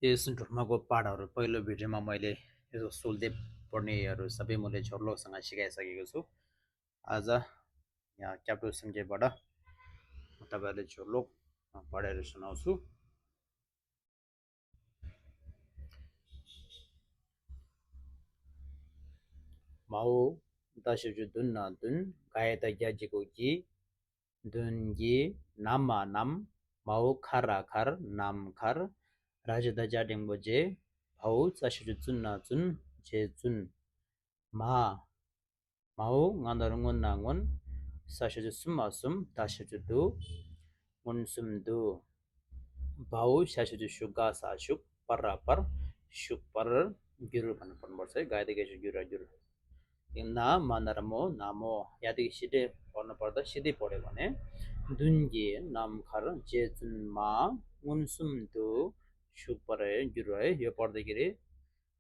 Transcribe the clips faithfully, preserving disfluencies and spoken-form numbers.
इस ड्रामा को पढ़ और पहले भी ड्रामा मैले ये तो सुलदे पढ़ने यार सभी मुझे छोड़ लो संगा शिकायत सके को सु आजा या क्या तो समझे बड़ा तब वाले छोड़ लो पढ़े सुनाओ सु མའོ། ད་ཞབས་ཀྱུ་མདུན་ན་མདུན། ག་ཡ་བཏགས་གྱ་གི་གུ་གྱི། མདུན་གྱི། ན་མ་ནམ། མའོ་ཁ་ར་མཁར། ནམ་མཁར། ར་ཇ་བཏགས་རྒྱ་འགྲེང་བུ་རྗེ། བའོ་ཙ་ཞབས་ཀྱུ་བཙུན་ན་བཙུན། རྗེ་བཙུན། མ། མའོ་ང་ན་རོ་སྔོ་ན་སྔོན། ས་ཞབས་ཀྱུ་སུ་མ་སུམ། ད་ཞབས་ཀྱུ་དུ། མངོན་སུམ་དུ། བའོ་ཞ་ཞབས་ཀྱུ་ཞུ་ག་ས་ཞུགས། པ་ར་པར། ཞུགས་པར་འགྱུར། བ་ན་པར་འབོར་ཚེ་ག་ཡ་བཏགས་གྱ་ཞབས་ཀྱུ་གྱུ་ར་འགྱུར། ཡིན་ན་མ་ན་རོ་མོ་ན་མོ། ཡ་བཏགས་གྱ་ཞབས་ཀྱུ་བོར་ན་པར་ད་ཞབས་ཀྱུ་བོར་རེ་བ་ནས། མདུན་གྱི། ནམ་མཁར། རྗེ་བཙུན་མ། མངོན་སུམ་དུ། ཞུགས་པར་འགྱུར་བ་ཡོད་པར་དེ་གི་རེད།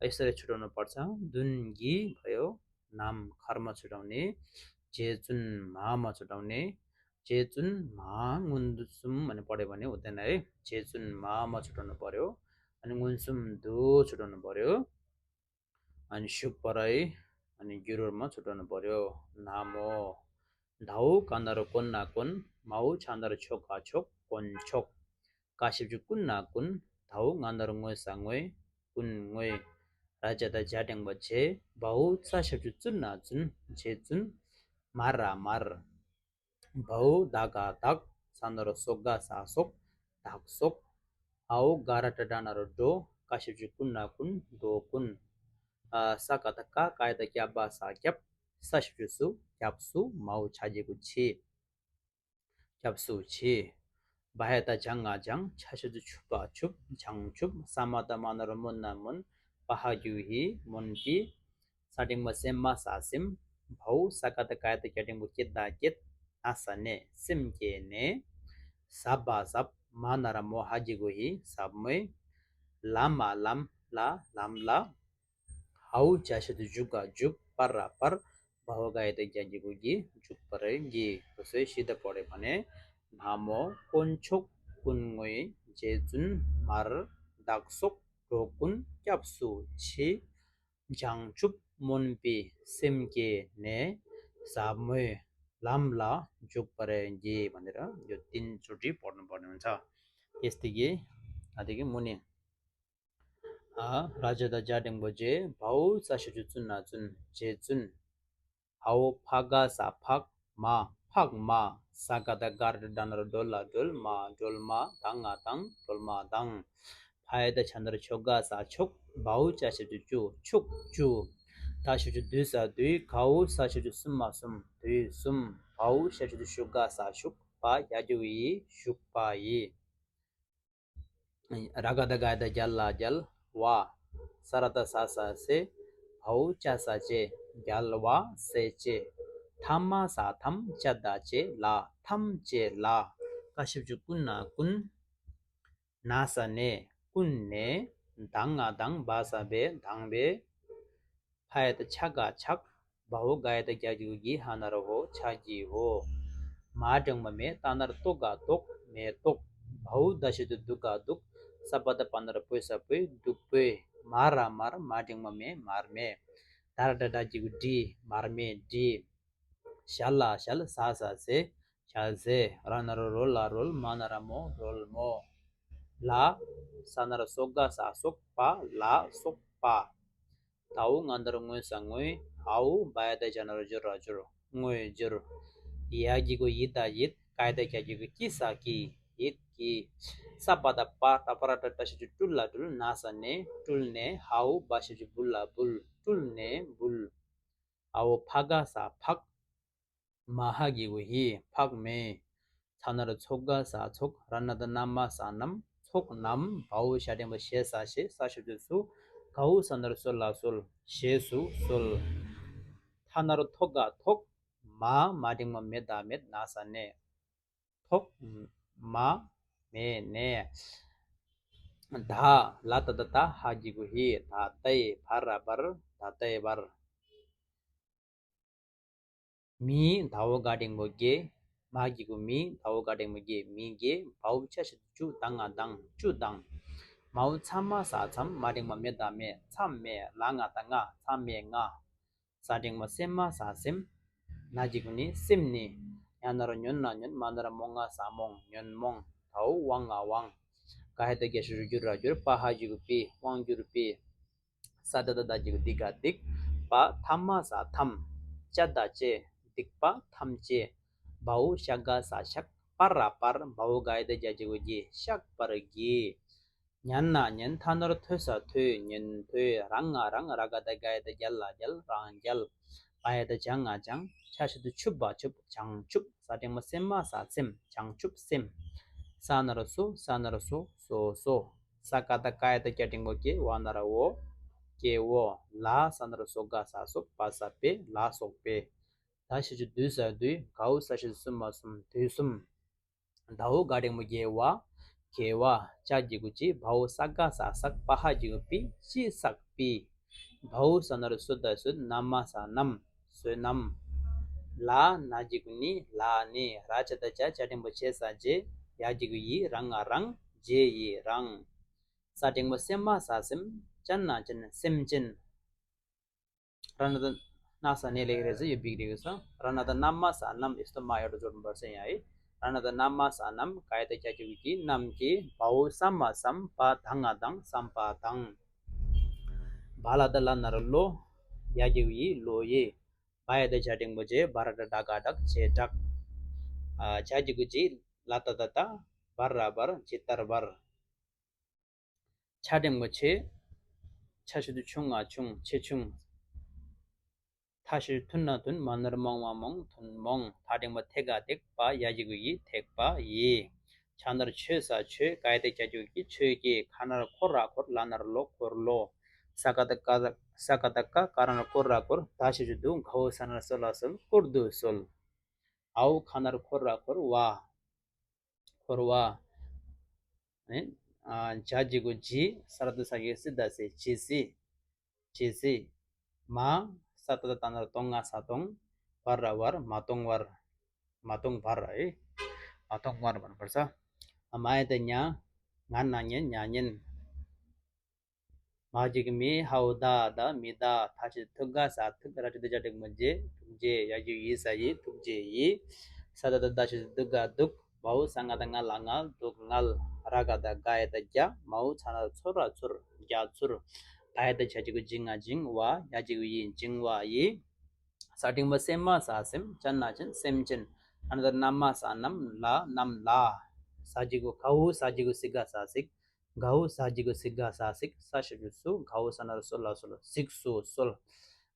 ཨེ་སར་ཆུ་གྲོང་ན་པར་ཚང་མདུན་གྱི་བ་ཡོད། ནམ་མཁར་མ་ཆུ་གྲོང་ནས། རྗེ་བཙུན་མ་མ་ཆུ་གྲོང་ནས། རྗེ་བཙུན་མ་མངོན་སུམ་མ་ནི་པར་རེ་བ་ནི་འོ་དེ་ན་ཨེ། རྗེ་བཙུན་མ་མ་ཆུ་གྲོང་ན་པར་ཡོད། ཨ་ནི་མངོན་སུམ་དུ་ཆུ་གྲོང་ན་པར་ཡོད། ཨ་ནི་ཞུགས་པར་ཨེ། ཨ་ནི་འགྱུར་བར་མ་ཆུ་གྲོང་ན་པར་ཡོད། ན་མོ། དའོ་ག་ན་རོ་ཀོ་ན་ཀོན། མའོ་ཆ་ན་རོ་ཆོ་ག་ཆོག། དཀོན་མཆོག། ཀ་ཞབས་ཀྱུ་ཀུ་ན་ཀུན། དའོ་ང་ན་རོ་སྔོ་ས་སྔོས། ཀུན་སྔོས། ར་ཇ་བཏགས་རྒྱ་འགྲེང་བུ་རྗེ། བའོ་ཙ་ཞབས་ཀྱུ་བཙུན་ན་བཙུན། རྗེ་བཙུན། མ་ར་མར། བའོ་ད་ག་བདག་ས་ན་རོ་སོ་ག་ས་སོགས། བདག་སོགས། འའོ་ག་ར་ཏ་ཌ་ན་རོ་འགྲོ། ཀ་ཞབས་ཀྱུ་ཀུ་ན་ཀུན། འགྲོ་ཀུན། ཨ་ས་ཀ་བཏགས་སྐ་ཀ་ཡ་བཏགས་སྐྱ་བ་ས་སྐྱབས། ས་ཞབས་ཀྱུ་སུ། སྐྱབས་སུ། མའོ་ཆ་གི་གུ་ཆེ། སྐྱབས་སུ་མཆི། བ་ཡ་བཏགས་བྱ་ང་བྱང་། ཆ་ཞབས་ཀྱུ་ཆུ་བ་ཆུབ། བྱང་ཆུབ། ས་མ་བཏགས་སྨ་ན་རོ་སྨོ་ན་སྨོན། པ་ཧ་གི་གུ་ཧི། སྨོན་པའི། ས་འགྲེང་བུ་སེ་མ་ས་སེམས། བའོ་ས་ཀ་བཏགས་སྐ་ཡ་བཏགས་སྐྱ་འགྲེང་བུ་སྐྱི་ད་སྐྱིད། ན་ས་ནས། སེམས་ཀྱི་ནས། ཟ་བ་ཟབ། མ་ན་རོ་མོ་ཧ་གི་གུ་ཧི། ཟབ་མོའི། ལ་མ་ལམ་ལ། ལམ་ལ། འའོ་ཇ་ཞབས་ཀྱུ་ཇུ་ག་འཇུག་པ་ར་པར། བའོ་ག་ཡ་བཏགས་གྱ་གི་གུ་གྱི། འཇུག་པར་གྱི། དེ་ཚོའི་ཞབས་ཀྱུ་བོར་རེ་བ་ནས། ན་མོ། དཀོན་མཆོག་ཀུན་དངོས། རྗེ་བཙུན་མར། བདག་སོགས་འགྲོ་ཀུན་སྐྱབས་སུ་མཆི། བྱང་ཆུབ་སྨོན་པའི་སེམས་བསྐྱེད་ནས། ཟབ་མོའི་ལམ་ལ་འཇུག་པར་བགྱི། བ་འདི་ར་ཡོད་ཏིན་ཚུ་ཏྲི་བོར་ན་བོར་ན་ཚ། ཨེས་ཏི་གི་ཨ་ཏི་གི་མུ་ནི། ཨ། ར་ཇ་བཏགས་རྒྱ་འགྲེང་བུ་རྗེ། བའོ་ཙ་ཞབས་ཀྱུ་བཙུན་ན་བཙུན། རྗེ་བཙུན། འའོ་ཕ་ག་ས་འཕགས། མ། འཕགས་མ། ས་ཀ་བཏགས་སྒ་ར་ཏ་ཌ་ན་རོ་སྒྲོ་ལ་སྒྲོལ། མ། སྒྲོལ་མ། ད་ང་དང་། སྒྲོལ་མ་དང་། ཕ་ཡ་བཏགས་ཆ་ན་རོ་ཆོ་ག་ས་ཆོག། བའོ་ཅ་ཞབས་ཀྱུ་ཅུ། ཆུག་ཅུ། ད་ཞབས་ཀྱུ་དུ་ས་དུས། གའོ་ས་ཞབས་ཀྱུ་སུ་མ་སུམ། དུས་སུམ། བའོ་ཞབས་ཀྱུ་ཞུ་ག་ས་ཞུགས། པ་ཡ་གི་གུ་ཡི། ཞུགས་པ་ཡི། ར་ག་བཏགས་རྒ་ཡ་བཏགས་རྒྱ་ལ་རྒྱལ། བ། ས་ར་བཏགས་སྲ་ས་སྲས། བའོ་ཅ་ས་བཅས། རྒྱལ་བ་སྲས་བཅས། ཐ་མ་ས་ཐམས། ཅ་ད་བཅས། ལ། ཐམས་ཅད་ལ། ཀ་ཞབས་ཀྱུ་ཀུ་ན་ཀུན། ན་ས་ནས། ཀུན་ནས། ད་ང་དང་། བ་ས་བས། དང་བས། ཕ་ཡ་བཏགས་ཕྱ་ག་ཕྱག། བའོ་ག་ཡ་བཏགས་གྱ་གི་གུ་གྱི། ཧ་ན་རོ་ཧོ། ཕྱ་གི་ཧོ། མ་འགྲེང་བུ་མེ། ཏ་ན་རོ་ཏོ་ག་ཏོག། མེ་ཏོག། བའོ་ད་ཞབས་ཀྱུ་དུ་ག་དུག། ས་པ་བཏགས་པ་ན་རོ་པོ་ས་པོས། བདུག་སྤོས། མ་ར་མར། མ་འགྲེང་བུ་མེ། མར་མེ། ད་ར་ཏ་ཌ་གི་གུ་འབྲི། མར་མེ་འབྲི། ཞ་ལ་ཞལ། ཟ་ས་ཟས། ཞལ་ཟས། ར་ན་རོ་རོ་ལ་རོལ། མ་ན་རོ་མོ། རོལ་མོ། ལ། ས་ན་རོ་སོ་ག་ས་སོགས། པ། ལ་སོགས་པ། དའོ་ང་ན་རོ་སྔོ་ས་སྔོས། འའོ་བ་ཡ་བཏགས་བྱ་ན་རོ་བྱོ་ར་བྱོར། སྔོས་བྱོར། ཡ་གི་གུ་ཡི་ད་ཡིད། ག་ཡ་བཏགས་གྱ་གི་གུ་ཀྱི་ས་ཀྱི། ཡིད་ཀྱི། ས་པ་བཏགས་པ། ཏ་པ་ར་ཏ་ཌ་ཞབས་ཀྱུ་སྤྲུ་ལ་སྤྲུལ། ན་ས་ནས། སྤྲུལ་ནས། འའོ་བ་ཞབས་ཀྱུ་བུ་ལ་བུལ། སྤྲུལ་ནས་བུལ། འའོ་ཕ་ག་ས་འཕགས། མ་ཧ་གི་གུ་ཧི། འཕགས་མའི། ཚ་ན་རོ་ཚོ་ག་ས་ཚོགས། ར་ན་བཏགས་རྣ་མ་ས་རྣམས། ཚོགས་རྣམས། བའོ་ཞ་འགྲེང་བུ་ཞེ་ས་ཞེས། ས་ཞབས་ཀྱུ་སུ། གའོ་ས་ན་རོ་སོ་ལ་སོལ། ཞེས་སུ་གསོལ། ཐ་ན་རོ་ཐོ་ག་ཐོགས། མ། མ་འགྲེང་བུ་མེ་ད་མེད། ན་ས་ནས། ཐོགས། མ། མེ་ནས། ད། ལ་ཏ་བཏགས་ད། ཧ་གི་གུ་ཧི། ད་ལྟའི། བ་ར་བར། ད་ལྟའི་བར། མི། དའོ་ག་འགྲེང་བུ་གྱི། མ་གི་གུ་མི། དའོ་ག་འགྲེང་བུ་གྱི། མི་གྱི། བའོ་ཅ་ཞབས་ཀྱུ་ཅུ། ད་ང་དང་། ཅུ་དང་། མའོ་ཚ་མ་ས་མཚམས། མ་འགྲེང་བུ་མེ་ད་མེད། མཚམས་མེད། ལ་ང་ད་ལྔ། མཚམས་མེད་ལྔ། ས་འགྲེང་བུ་སེ་མ་ས་སེམས། ན་འཇིགས་གུ་ནི་སེམས་ནི། ཉ་ན་རོ་ཉོ་ན་ཉོན། མ་ན་རོ་མོ་ང་ས་མོང་། ཉོན་མོངས། དའོ་བ་ང་དབང་། ག་ཡ་བཏགས་གྱ་ཞབས་ཀྱུ་གྱུ་ར་གྱུར། པ་ཧ་འཇིགས་གུ་པི། དབང་གྱུར་པི། ས་ཏ་བཏགས་སྡ་འཇིགས་གུ་སྡི་ག་སྡིག། པ་ཐ་མ་ས་ཐམས། ཅ་ད་ཅེ། སྡིག་པ་ཐམས་ཅད། བའོ་ཤ་ག་ས་ཤགས། པ་ར་པར། བའོ་ག་ཡ་བཏགས་གྱ་འཇིགས་གུ་གྱི། བཤགས་པར་བགྱི། ཉ་ན་ཉན། ཐ་ན་རོ་ཐོ་ས་ཐོས། ཉན་ཐོས། ར་ང་རངས། ར་ག་བཏགས་རྒ་ཡ་བཏགས་རྒྱ་ལ་རྒྱལ། རང་རྒྱལ། བ་ཡ་བཏགས་བྱ་ང་བྱང་། ཆ་ཞབས་ཀྱུ་ཆུ་བ་ཆུབ། བྱང་ཆུབ། ས་འགྲེང་བུ་སེ་མ་ས་སེམས། བྱང་ཆུབ་སེམས། ས་ན་རོ་སོ། ས་ན་རོ་སོ། སོ་སོ། ས་ཀ་བཏགས་སྐ་ཡ་བཏགས་སྐྱ་འགྲེང་བུ་སྐྱེ། བ་ན་རོ་བོ། སྐྱེ་བོ། ལ་ས་ན་རོ་སོ་ག་ས་སོགས། པ་ས་པེ། ལ་སོགས་པའི། ད་ཞབས་ཀྱུ་དུ་ས་དུས། གའོ་ས་ཞབས་ཀྱུ་སུ་མ་སུམ། དུས་གསུམ། དའོ་ག་འགྲེང་བུ་གྱེ་བ། གྱེ་བ། ཅ་འཇིགས་གུ་ཅི། བའོ་ས་ག་ས་སགས། པ་ཧ་འཇིགས་གུ་པི། ཅི་བསགས་པི། བའོ་ས་ན་རོ་སོ་ད་སོད། ན་མ་ས་ནམ། བསོད་ནམས། ལ་ན་འཇིགས་གུ་ནི། ལ་ནི། ར་ཇ་བཏགས་རྗ། ཇ་འགྲེང་བུ་ཇེ་ས་རྗེས། ཡ་འཇིགས་གུ་ཡི། ར་ང་རངས། རྗེ་ཡི་རངས། ས་འགྲེང་བུ་སེ་མ་ས་སེམས། ཅ་ན་ཅན། སེམས་ཅན། ར་ན་བཏགས་ར་ན་ས་ན་ལེགས་རེད་ཟེར་ཡོད་པིག་རེད་ས། ར་ན་བཏགས་རྣ་མ་ས་རྣམས། ཨེ་སྟོ་མ་ཡ་འགྲོ་སྦྱོར་བ་སེ་ཡ་ཡི། ར་ན་བཏགས་རྣ་མ་ས་རྣམས། ག་ཡ་བཏགས་གྱ་འཇིགས་གུ་གྱི། རྣམས་ཀྱི། བའོ་ས་མ་སམ། པ་ད་ང་དང་། སམ་པ་དང་། བ་ལ་བཏགས་བླ་ན་རོ་བློ། ཡ་འཇིགས་གུ་ཡི། བློ་ཡི། བ་ཡ་བཏགས་བྱ་འགྲེང་བུ་བྱེ། བ་ར་བཏགས་བྲ་ག་བྲག། བྱེ་བྲག། ཨ། ཇ་འཇིགས་གུ་ཇི། ལ་ཏ་བཏགས་ལྟ། བ་ར་བར། ཇི་ལྟར་བར། ཆ་འགྲེང་བུ་ཆེ། ཆ་ཞབས་ཀྱུ་ཆུ་ང་ཆུང་། ཆེ་ཆུང་། ཐ་ཞབས་ཀྱུ་ཐུ་ན་ཐུན། མ་ན་རོ་མ་འ་མོང་། ཐུན་མོང་། ཐ་འགྲེང་བུ་ཐེ་ག་ཐེག། པ་ཡ་འཇིགས་གུ་ཡི། ཐེག་པ་ཡི། ཆ་ན་རོ་ཆོ་ས་ཆོས། ག་ཡ་བཏགས་གྱ་འཇིགས་གུ་གྱི། ཆོས་ཀྱི། ཁ་ན་རོ་ཁོ་ར་ཁོར། ལ་ན་རོ་ལོ། ཁོར་ལོ། ས་ཀ་བཏགས་སྐ། ས་ཀ་བཏགས་སྐ། ཀ་ར་ན་རོ་ཀོ་ར་ཀོར། ད་ཞབས་ཀྱུ་དུ། གའོ་ས་ན་རོ་སོ་ལ་སོལ། བཀུར་སྡུ་སོལ། འའོ་ཁ་ན་རོ་ཁོ་ར་ཁོར། བ། འཁོར་བ། ཨེ། ཨ། ཇ་འཇིགས་གུ་ཇི། ས་ར་བཏགས་སྲ་གི་སྲི་ད་སྲེ། ཇི་སྲིད། ཇི་སྲིད། མ། ས་ཏ་བཏགས་སྟ་ན་རོ་སྟོ་ང་ས་སྟོང་། བ་ར་བར། མ་སྟོང་བར། མ་སྟོང་བར། ཨེ། མ་སྟོང་བར་བར་བར་ས། ཨ། མ་ཡ་བཏགས་མྱ། ང་ན་མྱན། མྱ་མྱན། མ་འཇིགས་མི། འའོ་ད་ད། མི་ད། ཐ་ཞབས་ཀྱུ་ཐུ་ག་ས་ཐུག། ར་ཏ་བཏགས་རྒྱ་འགྲེང་བུ་རྒྱེ། ཐུགས་རྗེ། ཡ་འཇིགས་ཡི་ས་ཡི། ཐུགས་རྗེ་ཡི། ས་ཏ་བཏགས་སྡ་ཞབས་ཀྱུ་སྡུ་ག་སྡུག། བའོ་ས་ང་བཏགས་སྔ་ལ་ང་། སྡུག་བསྔལ། ར་ག་བཏགས་རྒ་ཡ་བཏགས་རྒྱ། མའོ་ཚ་ན་རོ་ཚོ་ར་ཚོར། རྒྱ་ཚོར། བ་ཡ་བཏགས་བྱ་འཇིགས་གུ་བྱི། ང་བྱིང་། བ་ཡ་འཇིགས་གུ་ཡི། བྱིང་བ་ཡི། ས་འགྲེང་བུ་སེ་མ་ས་སེམས། ཅ་ན་ཅན། སེམས་ཅན། ར་ན་བཏགས་རྣ་མ་ས་རྣམས། ལ་རྣམས་ལ། ས་འཇིགས་གུ། གའོ་ས་འཇིགས་གུ་སི་ག་ས་སིག། གའོ་ས་འཇིགས་གུ་སི་ག་ས་སིག། ས་ཞབས་ཀྱུ་སུ། གའོ་ས་ན་རོ་སོ་ལ་སོལ། སིག་སུ་སོལ།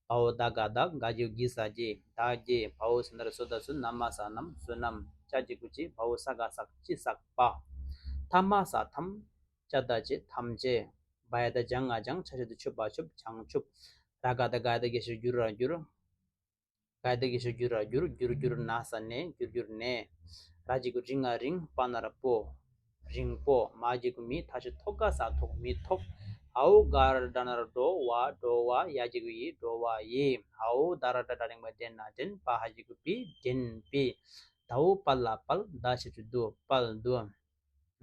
འའོ་ད་ག་བཏགས་ག་འཇིགས་གུ་གྱི་ས་གྱི། ད་གྱི། བའོ་ས་ན་རོ་སོ་ད་སུ། རྣ་མ་ས་རྣམས། བསོད་ནམས། ཅ་འཇིགས་གུ་ཅི། བའོ་ས་ག་སགས། ཅི་བསགས་པ། ཐ་མ་ས་ཐམས། ཅ་ད་ཅེ། ཐམས་ཅད། བ་ཡ་བཏགས་བྱ་ང་བྱང་། ཆ་ཞབས་ཀྱུ་ཆུ་བ་ཆུབ། བྱང་ཆུབ། ར་ག་བཏགས་རྒ་ཡ་བཏགས་རྒྱ་ཞབས་ཀྱུ་རྒྱུ། ར་རྒྱུ། ག་ཡ་བཏགས་གྱ་ཞབས་ཀྱུ་ར་རྒྱུར། རྒྱུར་རྒྱུ་ན་ས་ནས། རྒྱུར་རྒྱུ་ནས། ར་འཇིགས་གུ་རི། ང་རིང་། པ་ན་རོ་པོ། རིང་པོ། མ་འཇིགས་གུ་མི། ཐ་ཞབས་ཀྱུ་ཐོ་ག་ས་ཐོག། མི་ཐོག། འའོ་ག་ར་བཏགས་འགྲ་ན་རོ་འགྲོ། བ། འགྲོ་བ། ཡ་འཇིགས་གུ་ཡི། འགྲོ་བ་ཡི། འའོ་ད་ར་བཏགས་འགྲ་འགྲེང་བུ་འགྲེ། ན་འདྲེན། པ་ཧ་འཇིགས་གུ་པི། འདྲེན་པི། དའོ་པ་ལ་དཔལ། ད་ཞབས་ཀྱུ་དུ། དཔལ་དུ།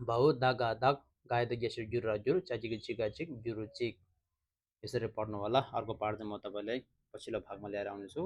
བའོ་ད་ག་བདག། ག་ཡ་བཏགས་གྱ་ཞབས་ཀྱུ་གྱུ་ར་གྱུར། ཅ་འཇིགས་གུ་ཅི་ག་ཅིག། གྱུར་ཅིག། ཡོད་ས་རེད། བོར་ནོ་བ་ལ། ཨར་གོ་པར་ཙེ་མོ་ཏ་བ་ལེ། པ་ཆི་ལ་ཕག་མ་ལེ་རང་ནི་སུ།